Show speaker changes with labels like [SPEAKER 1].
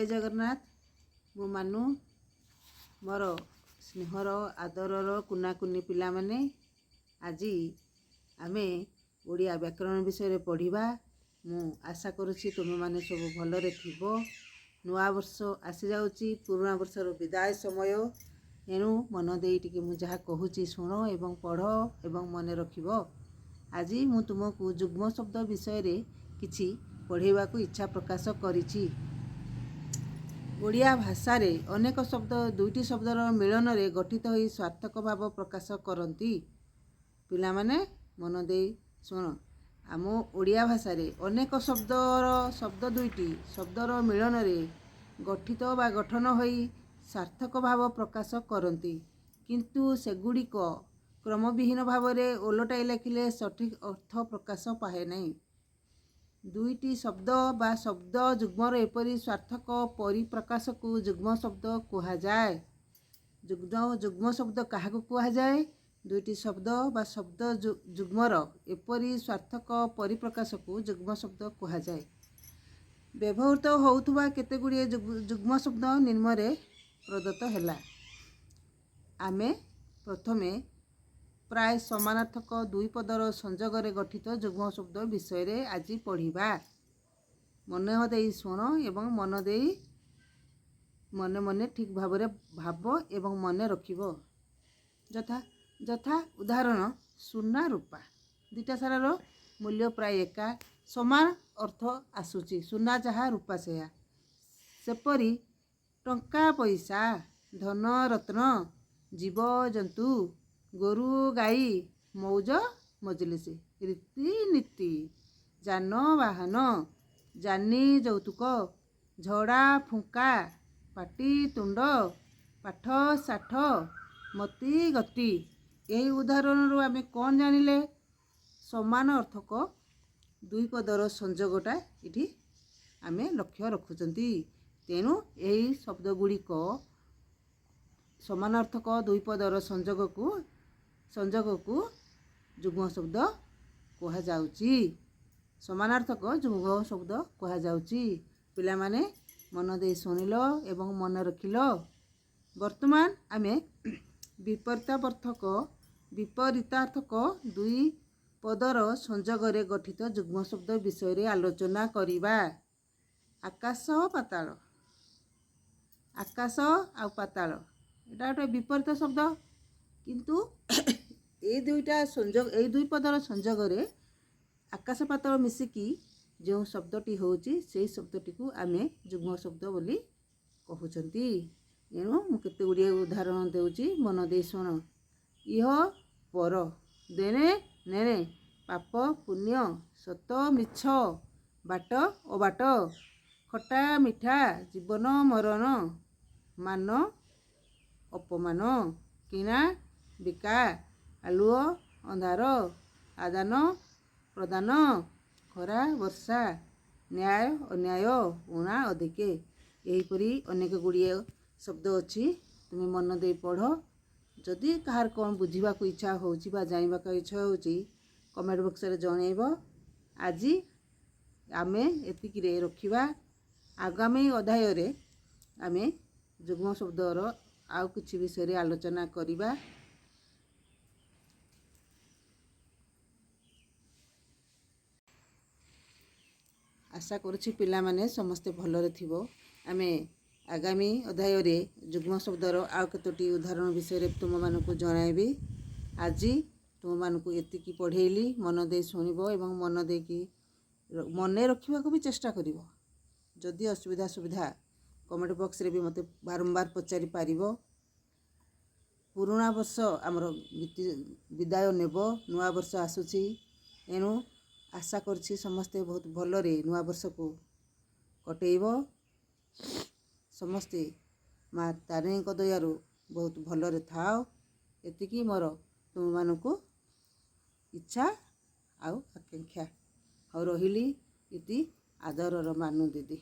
[SPEAKER 1] ଜୟ ଜଗନ୍ନାଥ। ମୁଁ ମାନୁ। ମୋର ସ୍ନେହର ଆଦରର କୁନା କୁନି ପିଲାମାନେ, ଆଜି ଆମେ ଓଡ଼ିଆ ବ୍ୟାକରଣ ବିଷୟରେ ପଢ଼ିବା। ମୁଁ ଆଶା କରୁଛି ତୁମେମାନେ ସବୁ ଭଲରେ ଥିବ। ନୂଆ ବର୍ଷ ଆସିଯାଉଛି, ପୁରୁଣା ବର୍ଷର ବିଦାୟ ସମୟ। ଏଣୁ ମନ ଦେଇ ଟିକେ ମୁଁ ଯାହା କହୁଛି ଶୁଣ ଏବଂ ପଢ଼ ଏବଂ ମନେ ରଖିବ। ଆଜି ମୁଁ ତୁମକୁ ଯୁଗ୍ମ ଶବ୍ଦ ବିଷୟରେ କିଛି ପଢ଼େଇବାକୁ ଇଚ୍ଛା ପ୍ରକାଶ କରିଛି। ଓଡ଼ିଆ ଭାଷାରେ ଅନେକ ଶବ୍ଦ ଦୁଇଟି ଶବ୍ଦର ମିଳନରେ ଗଠିତ ହୋଇ ସାର୍ଥକ ଭାବ ପ୍ରକାଶ କରନ୍ତି। ପିଲାମାନେ, ମନ ଦେଇ ଶୁଣ। ଆମ ଓଡ଼ିଆ ଭାଷାରେ ଅନେକ ଶବ୍ଦର ଶବ୍ଦ ଦୁଇଟି ଶବ୍ଦର ମିଳନରେ ଗଠିତ ବା ଗଠନ ହୋଇ ସାର୍ଥକ ଭାବ ପ୍ରକାଶ କରନ୍ତି, କିନ୍ତୁ ସେଗୁଡ଼ିକ କ୍ରମବିହୀନ ଭାବରେ ଓଲଟାଇ ଲେଖିଲେ ସଠିକ୍ ଅର୍ଥ ପ୍ରକାଶ ପାଏ ନାହିଁ। ଦୁଇଟି ଶବ୍ଦ ବା ଶବ୍ଦ ଯୁଗ୍ମର ଏପରି ସାର୍ଥକ ପରିପ୍ରକାଶକୁ ଯୁଗ୍ମ ଶବ୍ଦ କୁହାଯାଏ। ଯୁଗ୍ମ ଶବ୍ଦ କାହାକୁ କୁହାଯାଏ? ଦୁଇଟି ଶବ୍ଦ ବା ଶବ୍ଦ ଯୁଗ୍ମର ଏପରି ସାର୍ଥକ ପରିପ୍ରକାଶକୁ ଯୁଗ୍ମ ଶବ୍ଦ କୁହାଯାଏ। ବ୍ୟବହୃତ ହେଉଥିବା କେତେଗୁଡ଼ିଏ ଯୁଗ୍ମ ଶବ୍ଦ ନିମ୍ନରେ ପ୍ରଦତ୍ତ ହେଲା। ଆମେ ପ୍ରଥମେ ପ୍ରାୟ ସମାନାର୍ଥକ ଦୁଇ ପଦର ସଂଯୋଗରେ ଗଠିତ ଯୁଗ୍ମ ଶବ୍ଦ ବିଷୟରେ ଆଜି ପଢ଼ିବା। ମନ ଦେଇ ଶୁଣ ଏବଂ ମନ ଦେଇ ମନେ ମନେ ଠିକ୍ ଭାବରେ ଭାବ ଏବଂ ମନେ ରଖିବ। ଯଥା ଉଦାହରଣ, ସୁନା ରୂପା। ଦୁଇଟା ସାରର ମୂଲ୍ୟ ପ୍ରାୟ ଏକା, ସମାନ ଅର୍ଥ ଆସୁଛି। ସୁନା ଯାହା, ରୂପା ସେୟା। ସେପରି ଟଙ୍କା ପଇସା, ଧନ ରତ୍ନ, ଜୀବଜନ୍ତୁ, ଗୋରୁ ଗାଈ, ମଉଜ ମଜଲିସ, ରୀତିନୀତି, ଯାନବାହନ, ଯାନି ଯୌତୁକ, ଝଡ଼ା ଫୁଙ୍କା, ପାଟିତୁଣ୍ଡ, ପାଠ ଶାଠ, ମତି ଗତି। ଏହି ଉଦାହରଣରୁ ଆମେ କ'ଣ ଜାଣିଲେ? ସମାନ ଅର୍ଥକ ଦୁଇ ପଦର ସଂଯୋଗଟା ଏଠି ଆମେ ଲକ୍ଷ୍ୟ ରଖୁଛନ୍ତି। ତେଣୁ ଏହି ଶବ୍ଦ ଗୁଡ଼ିକ ସମାନାର୍ଥକ ଦୁଇ ପଦର ସଂଯୋଗକୁ ଯୁଗ୍ମ ଶବ୍ଦ କୁହାଯାଉଛି। ସମାନାର୍ଥକ ଯୁଗ୍ମ ଶବ୍ଦ କୁହାଯାଉଛି। ପିଲାମାନେ, ମନ ଦେଇ ଶୁଣିଲ ଏବଂ ମନେ ରଖିଲ? ବର୍ତ୍ତମାନ ଆମେ ବିପରୀତାର୍ଥକ ଦୁଇ ପଦର ସଂଯୋଗରେ ଗଠିତ ଯୁଗ୍ମ ଶବ୍ଦ ବିଷୟରେ ଆଲୋଚନା କରିବା। ଆକାଶ ପାତାଳ। ଆକାଶ ଆଉ ପାତାଳ, ଏଇଟା ଗୋଟେ ବିପରୀତ ଶବ୍ଦ। କିନ୍ତୁ ଏଇ ଦୁଇଟା ସଂଯୋଗ, ଏଇ ଦୁଇ ପଦର ସଂଯୋଗରେ ଆକାଶ ପାତାଳ ମିଶିକି ଯେଉଁ ଶବ୍ଦଟି ହେଉଛି, ସେଇ ଶବ୍ଦଟିକୁ ଆମେ ଯୁଗ୍ମ ଶବ୍ଦ ବୋଲି କହୁଛନ୍ତି। ଏଣୁ ମୁଁ କେତେ ଗୁଡ଼ିଏ ଉଦାହରଣ ଦେଉଛି, ମନ ଦେଇ ଶୁଣ। ଇହ ପର, ଦେଣେ ନେଣେ, ପାପ ପୁଣ୍ୟ, ସତ ମିଛ, ବାଟ ଅବାଟ, ଖଟା ମିଠା, ଜୀବନ ମରଣ, ମାନ ଅପମାନ, କିଣା ବିକା, ଆଲୁଅ ଅନ୍ଧାର, ଆଦାନ ପ୍ରଦାନ, ଖରା ବର୍ଷା, ନ୍ୟାୟ ଅନ୍ୟାୟ, ଊଣା ଅଧିକେ। ଏହିପରି ଅନେକ ଗୁଡ଼ିଏ ଶବ୍ଦ ଅଛି। ତୁମେ ମନ ଦେଇ ପଢ଼। ଯଦି କାହାର କ'ଣ ବୁଝିବାକୁ ଇଚ୍ଛା ହେଉଛି ବା ଜାଣିବାକୁ ଇଚ୍ଛା ହେଉଛି, କମେଣ୍ଟ ବକ୍ସରେ ଜଣାଇବ। ଆଜି ଆମେ ଏତିକିରେ ରଖିବା। ଆଗାମୀ ଅଧ୍ୟାୟରେ ଆମେ ଯୁଗ୍ମ ଶବ୍ଦର ଆଉ କିଛି ବିଷୟରେ ଆଲୋଚନା କରିବା। ଆଶା କରୁଛି ପିଲାମାନେ ସମସ୍ତେ ଭଲରେ ଥିବ। ଆମେ ଆଗାମୀ ଅଧ୍ୟାୟରେ ଯୁଗ୍ମ ଶବ୍ଦର ଆଉ କେତୋଟି ଉଦାହରଣ ବିଷୟରେ ତୁମମାନଙ୍କୁ ଜଣାଇବି। ଆଜି ତୁମମାନଙ୍କୁ ଏତିକି ପଢ଼େଇଲି। ମନ ଦେଇ ଶୁଣିବ ଏବଂ ମନ ଦେଇକି ମନେ ରଖିବାକୁ ବି ଚେଷ୍ଟା କରିବ। ଯଦି ଅସୁବିଧା ସୁବିଧା, କମେଣ୍ଟ ବକ୍ସରେ ବି ମୋତେ ବାରମ୍ବାର ପଚାରି ପାରିବ। ପୁରୁଣା ବର୍ଷ ଆମର ବିଦାୟ ନେବ, ନୂଆ ବର୍ଷ ଆସୁଛି। ଏଣୁ ଆଶା କରୁଛି ସମସ୍ତେ ବହୁତ ଭଲରେ ନୂଆ ବର୍ଷକୁ କଟେଇବ। ସମସ୍ତେ ମା ତାରିଣୀଙ୍କ ଦୟାରୁ ବହୁତ ଭଲରେ ଥାଅ। ଏତିକି ମୋର ତୁମମାନଙ୍କୁ ଇଚ୍ଛା ଆଉ ଆକାଂକ୍ଷା। ହଉ, ରହିଲି। ଇତି, ଆଦରର ମାନୁ ଦିଦି।